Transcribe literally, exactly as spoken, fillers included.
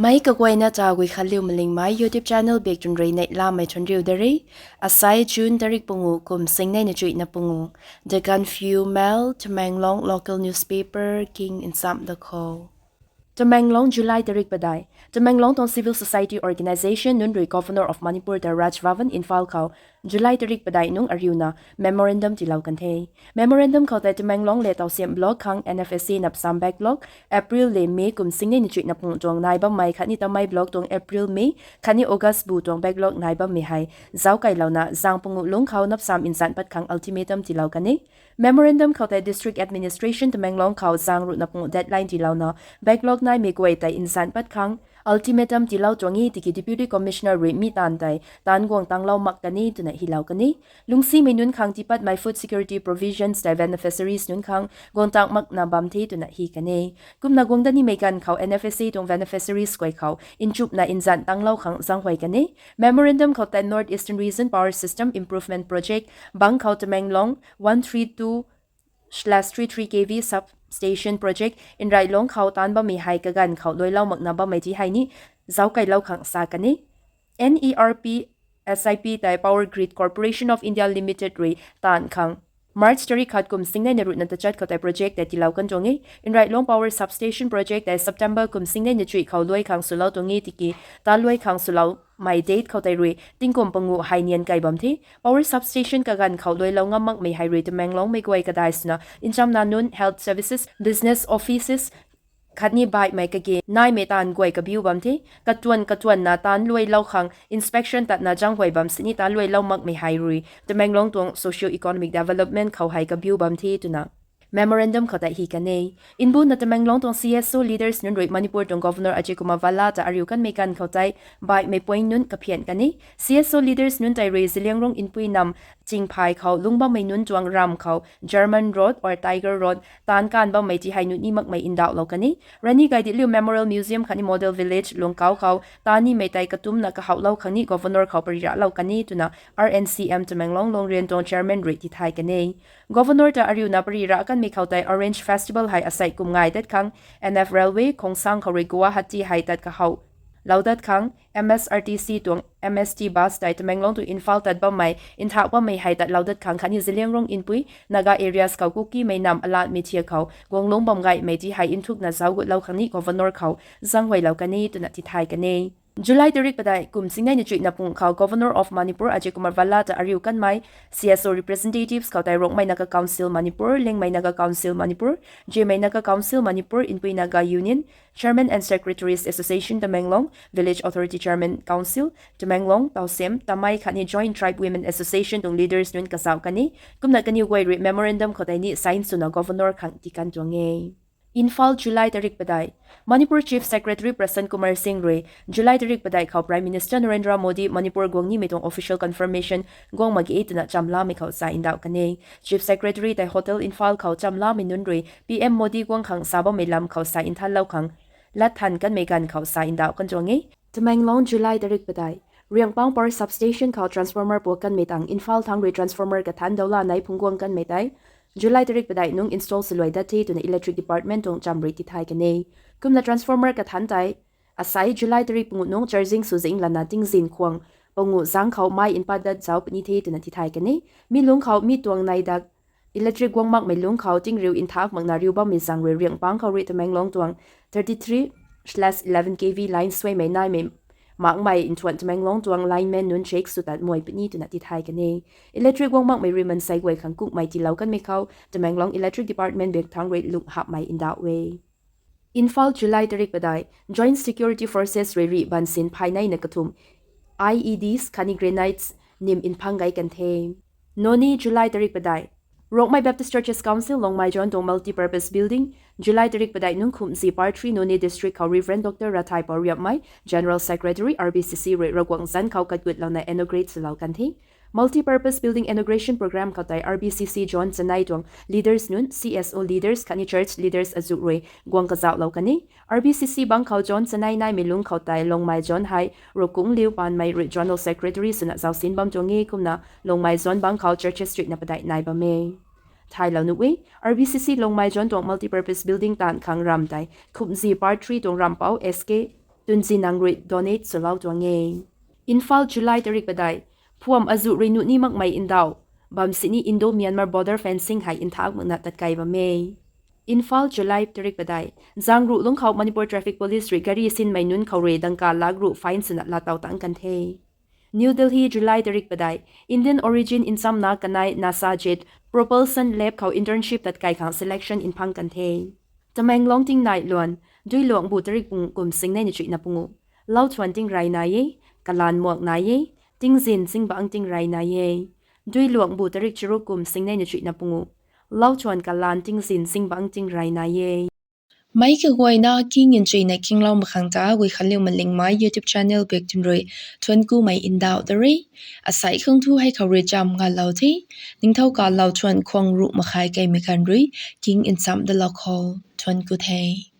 Mei kaguayna ta Guikhanliu Malingmei YouTube channel bik tun rui neihlamei thuanriu de re. Asai June tarik pangu kum singnei na chuihna pangu. The Gaanphiu Mail, Tamenglong local newspaper king nsam da khou. Tamenglong, July tarik padeih. Tamenglong tuang civil society organisation nunc rui Governor of Manipur ta Raj Bhavan, Imphal khou July tarik padeih nungc ariuna memorandum tiilou kan the. Memorandum khou tei Tamenglong le Tousem block khang N F S A napsam backlog, April le May kum singnei na chuihna pangu tuang nai bammei khatni Tamei block tuang April, May khatni August bu tuang backlog nai bammei hei zauckailouna zang pangu lungc khou napsam nzan pat khang ultimatum tiilou kan e. Memorandum khou tei District Administration Tamenglong khou zang ruhna pangu deadline tiilouna backlog naimei guay tei nzan pat khang ultimatum tiilou tuang e tiki Deputy Commissioner rui mi taanv tei taanc guang tanglou mak kan e twna hilou kan e. Lungcsimei nunc khang tiipatmei food security provisions tei beneficiaries nunc khang guang tang makna bam the twna hi kan e. Kumna guang dat nimei ganv khou N F S A tuang beneficiaries guay khou nchumhna nzan tanglou khang zaenghuay kan e. Memorandum khou tei North Eastern Region Power System Improvement Project bang khou Tamenglong one three two slash three three K V substation project Nrailong khou taanc bammei hei kaganv khou luailou makna bammei ti hei ni zauckailou khang sa kan e. N E R P S I P tei Power Grid Corporation of India Limited rui taanv khang March tarik khat kum singnei na ruhna tachat khou tei project tei tiilou kan tuang e. Nrailong Power Substation project tei September kum singnei na chuih khou luai khang swlou tuang e tiki ta luai khang swloumei date khou tei rui tingkum pangu hei nian kai bam the. Power substation kaganv khou luailou ngam makmei hei rui Tamenglongmei guay kadai swna nchamna nunc, health services, business offices khatni baihmei kage naimei taanv guay kabiu bam the. Katuan katuanna taanc luailou khang inspection tatna zaenghuay bam sini ta luailou makmei hei rui Tamenglong tuang socio-economic development khou hei kabiu bam the twna memorandum khou tei hi kan e. Nbuna Tamenglong tuang C S O leaders nunc rui Manipur tuang Governor Ajay Kumar Bhalla ta ariu kanmei ganv khou tei baihmei point nunc kaphian kan e. C S O leaders nunc tei rui Zeliangrong Npui nam chingphay khou lungc bammei nunc tuang ramv khou German Road or Tiger Road taanc kan bammei ti hei nuni makmei ndauhlou kan e. Rani Gaidinliu Memorial Museum khatni Model Village Lungkau khou taanc nimei tei katumcna kahouhlou khang ni Governor khou pariralou kan e twna R N C M Tamenglong Longrian tuang chairman rui tithay kan e. Governor ta ariuna parira kanmei khou tei Orange Festival hei asei kum ngai tat khang N F Railway Khongsang khou rui Guwahati hei tat kahouhlou dat khang M S R T C tuang M S T bus tei Tamenglong tu Imphal tat bammei nthak bammei hei tatlou dat khang khatni Zeliangrong Npui Naga areas khou Kukimei nam alatmei thiak khou guanglungc bam gaymei ti hei nthukna zauc gutlou khang ni Governor khou zaenghuaylou kan e twna tithay kan e. July tarik padeih kum singnei na chuihna pangu khou Governor of Manipur Ajay Kumar Bhalla ta ariu kanmei C S O representatives khou tei Rongmei Naga Council Manipur, Liangmei Naga Council Manipur, Zimei Naga Council Manipur, Npui Naga Union, Chairman and Secretaries Association Tamenglong, Village Authority Chairman Council Tamenglong, Tousem, Tamei khatni Joint Tribe Women Association tuang leaders nunc kazauh kan e. Kumna kaniw guay rui memorandum khou tei ni sign swna Governor khang tikan tuang e. Imphal, July tarik padeih. Manipur Chief Secretary Prasant Kumar Singh rui July tarik padeih khou Prime Minister Narendra Modi Manipur guang nimei tuang official confirmation guang mak ge twna chamlamei khou sa ndauh kan e. Chief Secretary tei Hotel Imphal khou chamlamei nunc rui P M Modi guang khang sa bammei lam khou sa nthanlou khang lat than kanmei ganv khou sa ndauh kan tuang e. Tamenglong, July tarik padeih. Riangpang Power Substation khou transformer puak kanmei tang Imphal thangc rui transformer kathanc daula nei phungc guang kanmei tei July tarik padeih nungc install swluai dat the twna Electric Department tuang cham rui tithay kan e. Kumna transformer kathanc tei asei July tarik pangu nungc charging sw zing lana tingzin khwang pangu zangc khou mei npat dat zauc puni the twna tithay kan e. Mi lungc khou mi tuang nei dak electric guang makmei lungc khou tingriu nthak makna riu bammei zaeng rui Riangpang khou rui Tamenglong tuang thirty three slash eleven K V line suaimei naimei makmei nthuan Tamenglong tuang lineman nunc check sw tat muai puni twna tithay kan e. Electric guang makmei rui mansei guay khang kukmei tiilou kanmei khou Tamenglong Electric Department bik thangc rui lung hapmei ndauh e. Imphal, July tarik padeih. Joint Security Forces rui rih bansin phay nei na kathumh I E Ds khatni grenades nim nphang gay kan the. Noney, July tarik padeih. Rongmei Baptist Churches Council Longmai Zone tuang Multipurpose Building, July tarik padeih nungc khumhzi Part three Noney District khou Reverend Doctor Rathai Pau Riapmei, General Secretary, R B C C rui Ravguangc zanc khou katgutlouna inaugurate swlou kan the. Multipurpose Building Inauguration Programme khou tei R B C C Zone chanei tuang leaders nunc, C S O leaders khatni church leaders azuh rui guang kazauhlou kan e. R B C C bangc khou Zone chanei naimei lungc khou tei Longmai Zone hei Rukung Liu Panmei rui General Secretary swna zaucsin bam tuang e kumna Longmai Zone bangc khou churches chuihna padeih nai bam e. Thaylou nuh e, R B C C Longmai Zone tuang Multipurpose Building taanv khang ramv tei khumhzi Part three tuang ramvpouc S K Tunzi nang rui donate swlou tuang e. Imphal, July tarik padeih. Phuam azuh rui nuh ni makmei ndauh bam sini Indo-Myanmar border fencing hei nthak makna tatkei bam e. Imphal, July tarik padeih. Zangruh lungc khou Manipur Traffic Police rui gari sinmei nunc khou rui dangka lak ruh fine swna laatow tang kan the. New Delhi, July tarik padeih. Indian origin nchamna kanei NASA jet propulsion lab khou internship tatkei khang selection nphang kan the. Tamenglong tingnai luan, Duiluangbu tarik pung kum singnei na chuihna pungu. Lauthuan tingrey nai e, kalaan muak nai e, tingzin zingbangc tingrey nai e. Duiluangbu tarik charuk kum singnei na chuihna pungu. Lauthuan kalaan tingzin zingbangc tingrey nai e. Meic kaguayna king nchuina kinglou mak khang ta Guikhanliu Malingmei YouTube channel bak tun rui thuankumei ndauh da re. Asei khang thu hei khou rui cham ngalou the. Ningthou kalou thuan khwang ruh makhai keimei khan rui king ncham dalou khou thuanku the.